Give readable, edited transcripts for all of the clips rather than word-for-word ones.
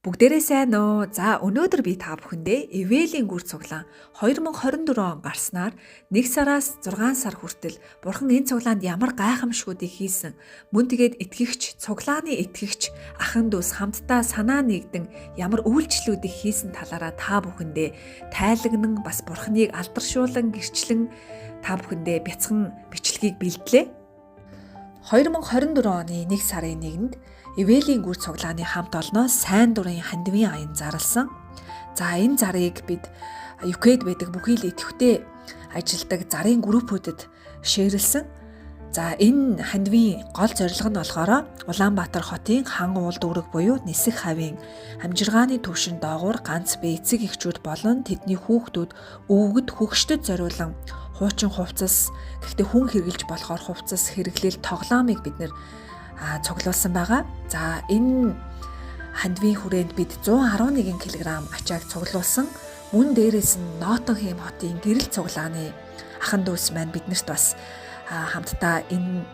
Бүгдээрээ сайн уу? За, өнөөдөр би та бүхэндээ Ивэлийн гүр цуглаан 2024 он гарснаар 1 сараас 6 сар хүртэл Бурхан энэ цуглаанд ямар гайхамшгуудыг хийсэн, мөн тэгээд итгэгч, цуглааны итгэгч ахан дүүс хамтдаа санаа нэгдэн ямар үйлчлүүдийг хийсэн талаараа та бүхэндээ тайлагнан, бас Бурханыг алдаршуулан гэрчлэн та бүхэндээ бяцхан бичлэгийг бэлдлээ. 2024 оны 1 сарын 1-нд Ивэлийн гүр цуглааны хамт олноос сайн дурын хандивын аян зарласан. За, энэ зарыг бид UK-д байдаг бүхий л идэвхтэй ажилдаг зарын группүүдэд share-лсэн. За, энэ хандивын гол зорилго нь болохоор Улаанбаатар хотын хан уул дүүрэг буюу Нисэх хавийн амжиргааны түвшин доогуур ганц бие эцэг эхчүүд болон тэдний хүүхдүүд, өвгөд, хөгшдөд зориулан хуучин хувцас, гэхдээ хүн хэрэглэж болохоор хувцас, хэрэглэл, тоглоомыг бид нэр цуглуулсан байгаа. За, энэ хандивын хүрээнд бид 111 кг ачааг цуглуулсан. Мөн дээрээс нь Ноттингем хотын гэрэл цуглааны ахан дүүс маань биднэрт бас хамтдаа энэ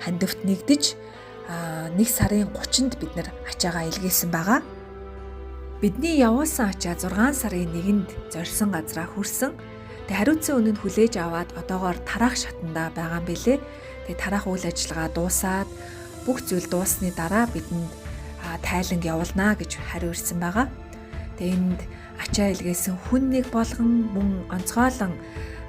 хандивт нэгдэж 1 сарын 30-нд бид нэр ачаагаа илгээсэн байгаа. Бидний явуулсан ачаа 6 сарын 1-нд зорьсон газраа хүрсэн. Тэгээ хариуцсан үнэнд хүлээж аваад одоогоор тараах шатандаа байгаа юм билэ. Тэгээ тараах үйл ажиллагаа дуусаад, бүх зүйл дууссаны дараа бидэнд тайланг явуулнаа гэж хариу ирсэн байгаа. Тэгээ энд ачаа илгээсэн хүн нэг болгон, мөн онцгойлон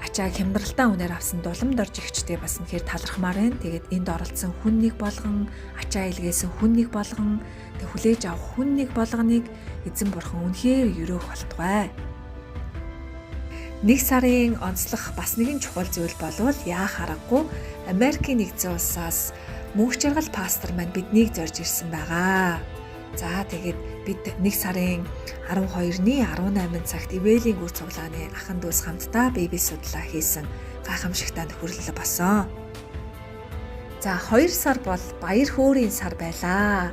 ачааг хямдралтай үнээр авсан дуламд орж ихчтэй бас үнэхээр талархмаар байна. Тэгээд энд оролцсон хүн нэг болгон, ачаа илгээсэн хүн нэг болгон, тэг хүлээж авах хүн нэг болгоныг эзэн бурхан үнэхээр ерөөх болтугай. Нэг сарын онцлох бас нэгэн чухал зүйл болвол яах аргагүй Америкийн нэгдсэн улсаас мөнх жаргал пастор маань биднийг зорж ирсэн байгаа. За, тэгээд бид 1 сарын 12-ны 18 цагт Ивэлийн гүр цуглааны ахан дүүс хамтдаа библи судлаа хийсэн гайхамшигтай нөхөрлөл болсон. За, 2 сар бол баяр хөөрийн сар байлаа.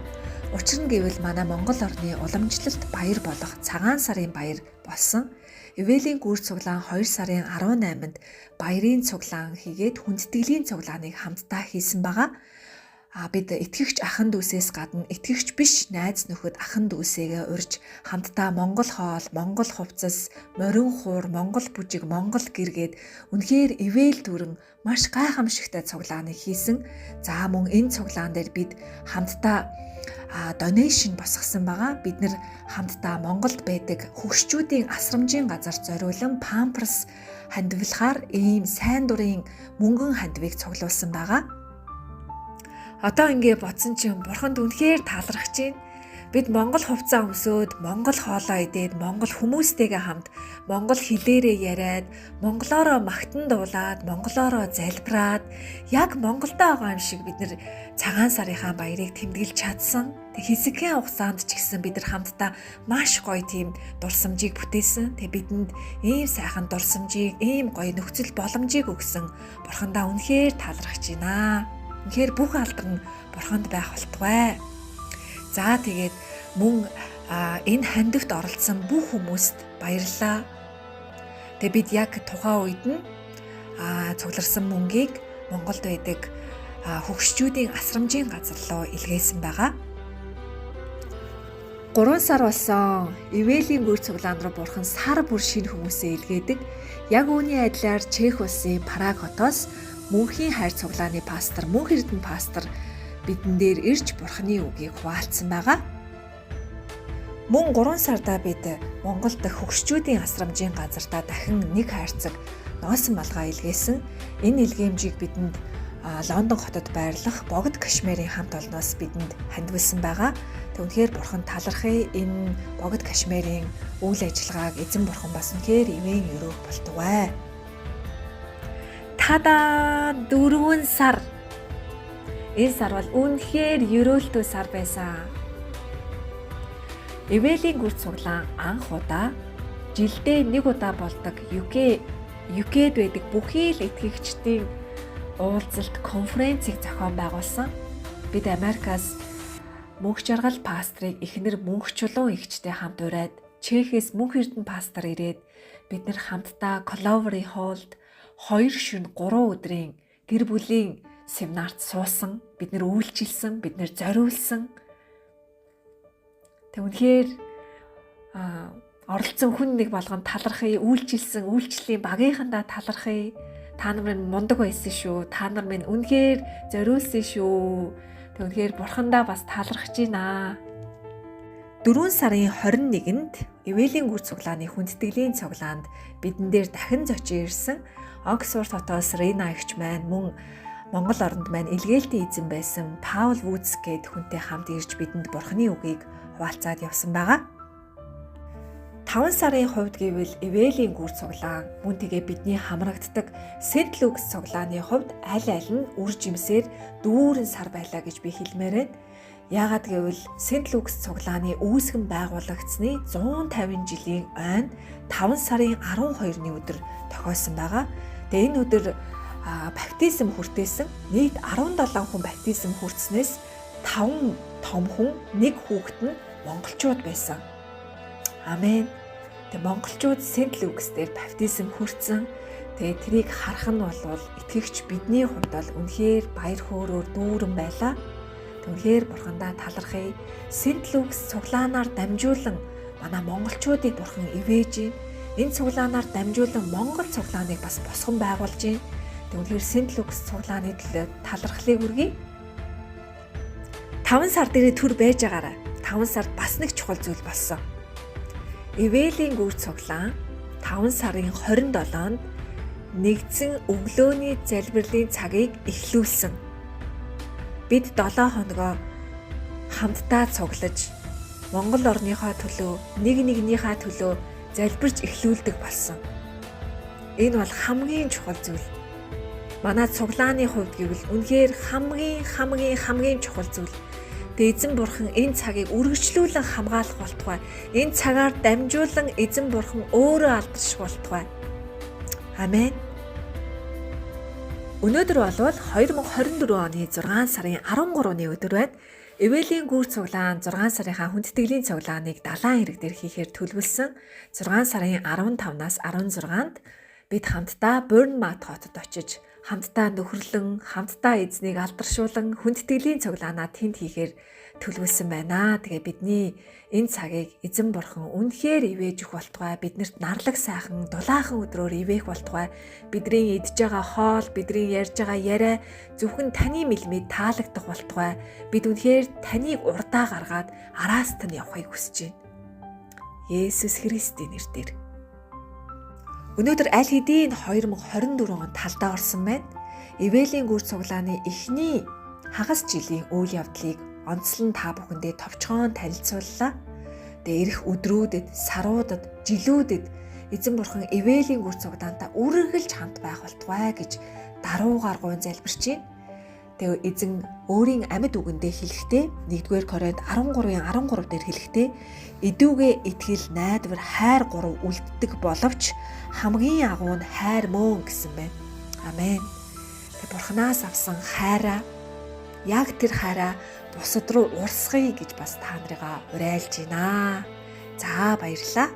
Учир нь гэвэл манай Монгол орны уламжлалт баяр болох цагаан сарын баяр болсон. Ивэлийн гүр цуглаан 2 сарын 18-нд баярын цуглаан хийгээд хүндэтгэлийн цуглааныг хамтдаа хийсэн байгаа. А бид итгэгч ахан дүүсээс гадна итгэгч биш найз нөхөд, ахан дүүсээгээ урьж хамтдаа монгол хоол, монгол хувцас, морин хуур, монгол бүжиг, монгол гэргээд үнэхээр ивэл дүрэн маш гайхамшигтай цуглааныг хийсэн. За, мөн энэ цуглаан дээр бид хамтдаа donation босгосон байгаа. Бид нэр хамтдаа Монголд байдаг хөгшчүүдийн асрамжийн газар зориулан памперс хандивлахаар ийм сайн дурын мөнгөн хандивыг цуглуулсан байгаа. Одоо ингээ бодсон чинь бурханд үнэхээр талархаж байна. Бид монгол хувцас өмсөөд, монгол хоолоо идээд, монгол хүмүүстэйгээ хамт монгол хэлээрээ яриад, монголоороо магтан дуулаад, монголоороо залбираад, яг Монголдо байгаа юм шиг бид нэр цагаан сарынхаа баярыг тэмдэглэж чадсан. Тэг хэсэгхэн хугацаанд ч гэсэн бид нар хамтдаа маш гоё тийм дурсамжийг бүтээсэн. Тэг бидэнд ийм сайхан дурсамжийг, ийм гоё нөхцөл боломжийг өгсөн бурхандаа үнэхээр талархаж байна. Үнэхээр бүх алдар нь бурханд байх болтугай. За, тэгээд мөн энэ хандивт оролцсон бүх хүмүүст баярлалаа. Тэгээ бид яг тухайн үед нь цугларсан мөнгийг Монголд байдаг хөгшчүүдийн асрамжийн газар руу илгээсэн байгаа. 3 сар болсон. Ивэлийн гүр цуглаан руу бурхан сар бүр шинэ хүмүүсээ илгээдэг. Яг үүний адилаар Чех улсын Праг хотоос мөнхийн хайр цуглааны пастор Мөнх Эрдэнэ пастор бидэн дээр ирж бурханы үгийг хуваалцсан байгаа. Мөн 3 сардаа бид Монгол дахь хөгшчүүдийн асрамжийн газартаа дахин нэг хайрцаг ноосон малгай илгээсэн. Энэ илгээмжийг бидэнд Лондон хотод байрлах Богд Кашмирын хамт олноос бидэнд хандивлсан байгаа. Тэг үнэхээр бурхан талархъя. Энэ Богд Кашмирын үйл ажиллагааг эзэн бурхан бас үнэхээр ивээн ерөөх болтугай. Тада, 4 сар. Энэ сар бол үнэхээр ерөөлтөө сар байсан. Ивэлийн гүр цуглаан анх удаа жилдээ нэг удаа болдог UK-д байдаг бүхий л итгэгчдийн уулзалт конференцийг зохион байгуулсан. Бид Америкаас Мөнх жаргал пасторыг эхнэр Мөнх чулуун эгчтэй хамт ураад, Чехээс Мөнх Эрдэнэ пастор ирээд бид нар хамтдаа Clovery Hall-д 2 шөнө 3 өдрийн гэр бүлийн семинарт суусан, бид нэр үйлчилсэн, бид нэр зориулсан. Тэг үнэхээр Оролцсон хүн нэг болгон талархъя, үйлчилсэн үйлчлэлийн багийнхандаа талархъя. Та нар минь мундаг байсан шүү. Та нар минь үнэхээр зориулсан шүү. Тэг үнэхээр бурхандаа бас талархаж байна. 4 сарын 21-нд Ивэлийн гүр цуглааны хүндэтгэлийн цуглаанд бидэн дээр дахин зочин ирсэн Оксфорд хотоос Рена эгч маань мөн Монгол оронд маань илгээлтийн эзэн байсан Паул Вудс гээд хүнтэй хамт ирж бидэнд бурхны үгийг хуваалцаад явсан байгаа. 5 сарын хувьд гэвэл Ивэлийн гүр цуглаан мөн тэгээ бидний хамрагддаг Сент Лукс цуглааны хувьд аль аль нь үр жимсээр дүүрэн сар байлаа гэж би хэлмээр байна. Яагаад гэвэл Сент Лукс цуглааны үүсгэн байгуулагдсны 150 жилийн ойн 5 сарын 12-ны өдөр тохиосон байгаа. Тэгээ энэ өдөр баптизм хүртээсэн нийт 17 хүн баптизм хүртснээс 5 том хүн, нэг хүүхэд нь монголчууд байсан. Амен. Тэгээ монголчууд Сент Лукс дээр баптизм хүртсэн. Тэгээ тэрийг харах нь бол итгэгч бидний хувьд бол үнэхээр баяр хөөрөөр дүүрэн байлаа. Үнэхээр бурхандаа талархъя. Сент Лукс цуглаанаар дамжуулан манай монголчуудыг бурхан ивэж байна. Энэ цуглаанаар дамжуулан монгол цуглааныг бас босгон байгуулж байна. Үнэхээр Сент Лукс цуглааны төлөө талархлыг өргөе. 5 сар дээрээ төр байж байгаарай. 5 сард бас нэг чухал зүйл болсон. Ивэлийн гүр цуглаан 5 сарын 27-нд нэгдсэн өглөөний залбирлын цагийг эхлүүлсэн. Бид 7 хоногоо хамтдаа цуглаж Монгол орныхоо төлөө нэг нэгнийхээ төлөө залбирч эхлүүлдэг болсон. Энэ бол хамгийн чухал зүйл. Манай цуглааны хувьд гэвэл үнэхээр хамгийн чухал зүйл. Тэгээ эзэн бурхан энэ цагийг үргэлжлүүлэн хамгаалах болтугай. Энэ цагаар дамжуулан эзэн бурхан өөрөө алдарших болтугай. Амен. Өнөөдөр болвол 2024 оны 6 сарын 13-ны өдөр байна. Ивэлийн гүр цуглаан 6 сарынхаа хүндэтгэлийн цуглааныг далайн хэрэг дээр хийхээр төлөвлөсөн. 6 сарын 15-наас 16-нд бид хамтдаа Бурнмат хотод очиж хамтдаа нөхөрлөн, хамтдаа эзнийг алдаршуулан хүндэтгэлийн цуглаанаа тэнд хийхээр төлөвлөсөн байна. Тэгээ бидний энэ цагийг эзэн бурхан үнэхээр ивэж өгөх болтугай. Биднэрт нарлаг сайхан, дулаахан өдрөөр ивээх болтугай. Бидний идж байгаа хоол, бидний ярьж байгаа яриа зөвхөн таны мэлмид таалагдах болтугай. Бид үнэхээр таныг урдаа гаргаад араас тань явахыг хүсэж байна. Есүс Христийн нэрээр. Өнөөдөр аль хэдийн 2024 он талдаа орсон байна. Ивэлийн гүр цуглааны эхний хагас жилийн үйл явдлыг онцлон та бүхэндээ товчхон танилцууллаа. Тэгээ ирэх өдрүүдэд, саруудад, жилүүдэд эзэн бурхан Ивэлийн гүр цуглаантай үргэлж хамт байх болтугай гэж даруугаар гуйн залбирч байна. Тэгээ эзэн өөрийн амьд үгэндээ хэлэхдээ 1-р Коринт 13-ын 13 дээр хэлэхдээ эдүүгээ итгэл, найдвар, хайр гурав үлддэг боловч хамгийн агуу нь хайр мөн гэсэн байна. Амен. Тэг бурханаас авсан хайраа яг тэр хайраа бусад руу урсгая гэж бас та нарыгаа уриалж байна. За баярлалаа.